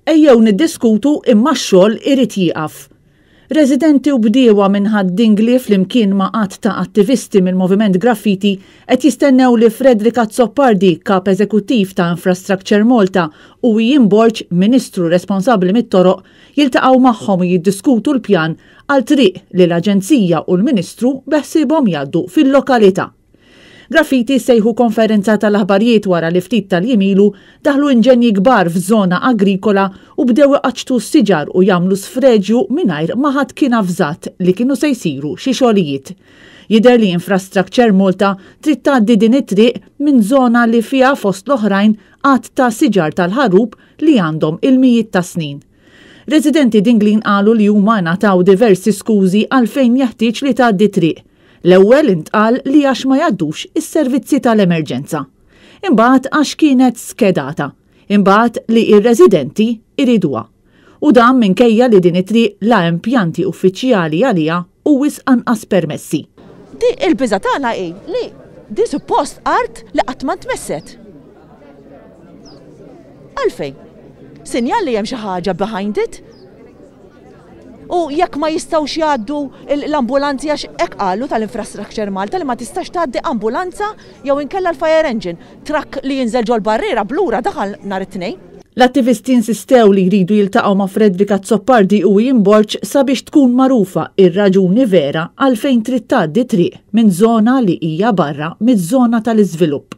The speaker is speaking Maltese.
Ejjew niddiskutu imma x-xogħol irid jieqaf. Residenti u bdiewa minn Ħad-Dingli flimkien ma' għadd ta' attivisti mill-Moviment Graffiti qed jistennew li Frederick Azzopardi, Kap Eżekuttiv ta' Infrastructure Malta, u Ian Borg, Ministru responsabbli mit-toroq, jiltaqgħu magħhom u jiddiskutu l-pjan għal triq li l-Aġenzija u l-Ministru beħsiebhom jgħaddu fil-lokalità. Graffiti sejħu konferenza tal-aħbarijiet wara li ftit tal-jiem ilu daħlu inġenji kbar f'żona agrikola u bdew iqaċċtu s-siġar u jagħmlu sfreġju mingħajr ma ħadd kien avżat li kienu se jsiru xi xogħlijiet. Jidher li Infrastructure Malta trid tgħaddi din it-triq minn żona li fiha fost l-oħrajn għadd ta' siġar tal-ħarrub li għandhom il-mijiet ta' snin. Residenti Dinglin qalu li huma ngħataw diversi skużi għalfejn jeħtieġ li tgħaddi t-triq. L-ewwel intqal li għax ma jgħaddux is-servizzi tal-emerġenza. Imbagħad għax kienet skedata. Imbagħad li r-residenti jriduha. U dan minkejja li din it-triq la hemm pjanti uffiċjali għaliha u wisq anqas permessi. Di il-biża' tagħna hi li din suppost art li qatt ma ntmesset. Għalfejn? Sinjal li hemm xi ħaġa behind it. U jekk ma jistgħux jgħaddu l-ambulanzi għax hekk qalu tal-Infrastructure Malta li ma tistax tgħaddi ambulanza jew inkella l-fire engine, trakk li jinżel ġol-barriera b'lura daħal nhar it-Tnejn. L-attivisti insistew li jridu jiltaqgħu ma' Frederick Azzopardi u Ian Borg sabiex tkun magħrufa r-raġuni vera għalfejn trid tgħaddi triq minn żona li hija barra miż-żona tal-iżvilupp.